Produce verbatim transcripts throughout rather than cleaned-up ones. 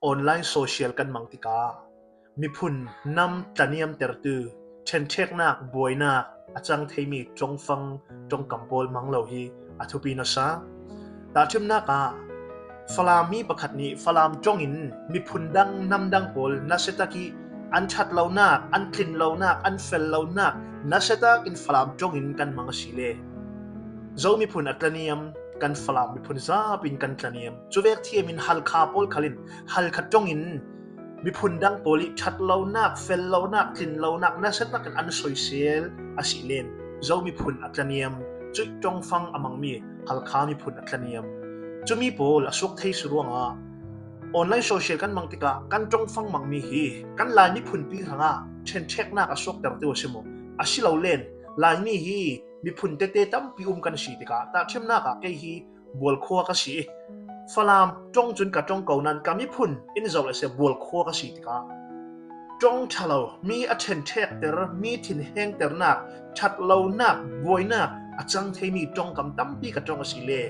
online social kan mang tikah miphun nam tlaniamtertu, ṭhenṭheknak, buainak a cang theimi ṭongfang, ṭongkam pawl mang lo hi a thupi nasa. Tahṭhimnak ah Falam mi pakhat nih Falam ṭongin miphun dang, nam dang pawl nasiatak ih an ṭhat lonak, an tlin lonak, an fel lonak nasiatak in Falam ṭongin kan mang a si le, Zo miphun a tlaniam, kan Falam miphun zap in kan tlaniam. Cuvek thiam in Halkha pawl khal in Halkha ṭongin miphun dang pawl ih ṭhat lonak, fel lonak, tlin lonak nasiatak in an soisel a si len, Zo miphun a tlaniam, cuih ṭongfang a mangmi Halkha miphun a tlaniam. Cumi pawl a suak thei si ruangah online social kan mang tikah kan ṭongfang mangmi hi kan Lai miphunpi hrangah ṭhenṭheknak a suaktertu a si maw? A si lo len, Laimi hi miphun tete tampi um kan si tikah tahṭhimnak ah kei hi Bualkhua ka si ih, Falam ṭong cun ka ṭong ko nan ka miphun in zoh le seh Bualkhua ka si tikah ṭong ṭha lo, mi a ṭhenṭhekter, mi thinhengternak, ṭhat lonak, buainak a cang theimi ṭongkam tampi ka ṭong a si le,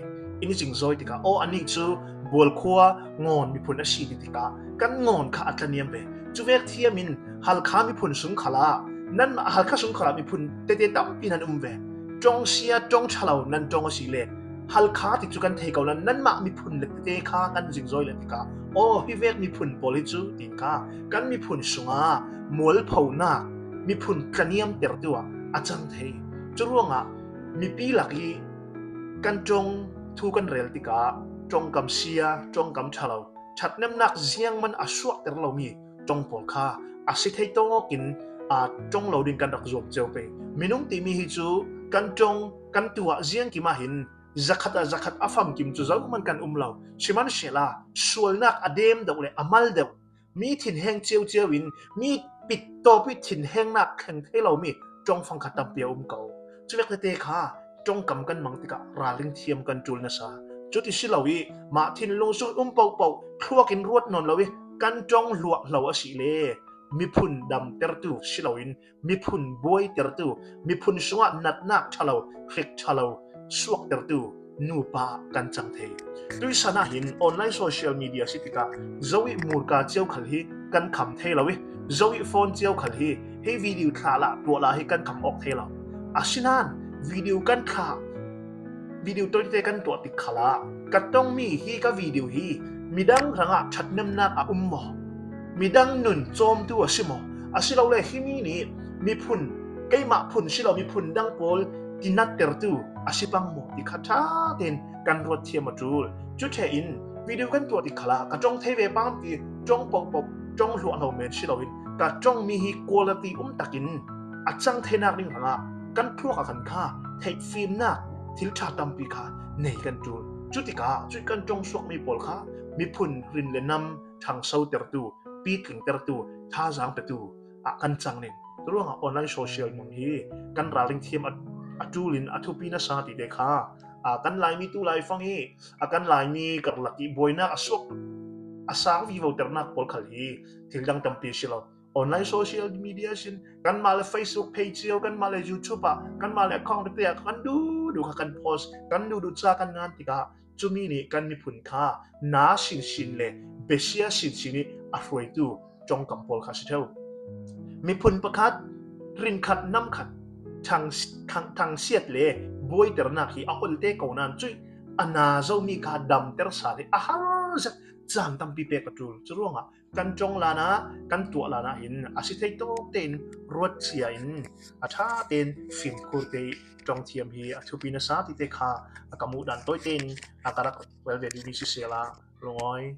in i cingzawi tikah aw, anih cu Bualkhua ngawn miphun a si ti tikah kan ngawn kha a tlaniam ve. Cuvek thiam in Halkha miphun sung khalah nanmah, Halkha sung khalah miphun tete tampi nan um ve. Ṭong sia, ṭong ṭha lo nan ṭong a si le, Halkha ti cu kan thei ko nan, nanmah miphun le tete kha kan zingzawi le tikah aw, hi vek miphun pawl hi cu tiin kha kan miphun sungah mualphonak, miphun tlaniamtertu ah a cang thei. Curuangah mipi lak ih kan ṭong thu kan rel tikah ṭongkam sia, ṭongkam ṭha lo, ṭhatnemnak ziangman a suakter lomi ṭong pawl kha a si thei tawkin aa ṭong lo ding kan rak zuam cio pei. Minung timi hi cu kan ṭong, kan tuah ziangkim ah hin zakhat ah zakhat a famkim cu zohman kan um lo. Sihmanhsehla sualnak a dem deuh le a mal deuh, mi thinheng ciocio in mi pittawp ih thinhengnak thleng thei lomi ṭongfang kha tampi a um ko. Cuvek tete kha ṭongkam kan mang tikah ralring thiam kan ṭul nasa. Cuti si lo ih mah thinlung sung um pohpoh thluak in ruat nawn lo ih kan ṭong hluahhlo a si le, miphun damtertu si loin miphun buaitertu, miphun sungah natnak ṭha lo, hrik ṭha lo suaktertu nupa kan cang thei. Tuihsan ah hin online social media si tikah Zo ih murka cio khal hi kan kham thei lo ih, Zo ih phone cio khal hi hi video thlah lah tuah lah hi kan kham awk thei lo. Asinain video kan thlah, video tawite kan tuah tik khalah ka ṭongmi hi ka video hi midang hrangah ṭhatnemnak a um maw? Midang nun cawmtu a si maw? Asilole himi nih miphun, keimah phun si lo, miphun dang pawl tinattertu a si pang maw ti kha ṭha tein kan ruat thiam a ṭul. Cu ṭheh in video kan tuah tik khalah ka ṭong thei ve pam ti ṭong pohpoh, ṭong hluahhlo men si loin ka ṭongmi hi quality um takin a cang theinak ding hrangah kan thluak a kan kha theihfimnak thil ṭha tampi kha nei kan ṭul. Cutikah cuih kan ṭong suakmi pawl kha miphun rin le nam ṭhangsotertu, pitlingtertu, thazaang petu ah kan cang ning. Curuangah online social mang hi kan ralring thiam a, a ṭul in a thupi nasa tite kha, aa, kan Laimi tu laifang ih, a kan Laimi karlak ih buainak a suak, a sang vivoternak pawl khal hi thil dang tampi si lo. Online social media sin kanmah le Facebook page cio, kanmah le YouTube ah, kanmah le account tete ah kan duhduh kha kan post, kan duhduh ca kan ngan tikah cumi nih kan miphun kha na sinsin le besia sinsin ih a hruaitu ṭongkam pawl kha a si ṭheu. Miphun pakhat rinkhat namkhat thang, thang, thangsiat le buaiternak hi a olte ko nan cuih a na zomi kha damter sal hi a har zet caan tampi pek a ṭul. Curuangah kan ṭong lanah, kan tuah lanah hin a si thei tawk tein ruat cia in a ṭha tein fimkhur te ih ṭong thiam hi a thupi nasa tite kha a ka muh dan tawi tein a ka rak rel ve duhmi sisehla lungawi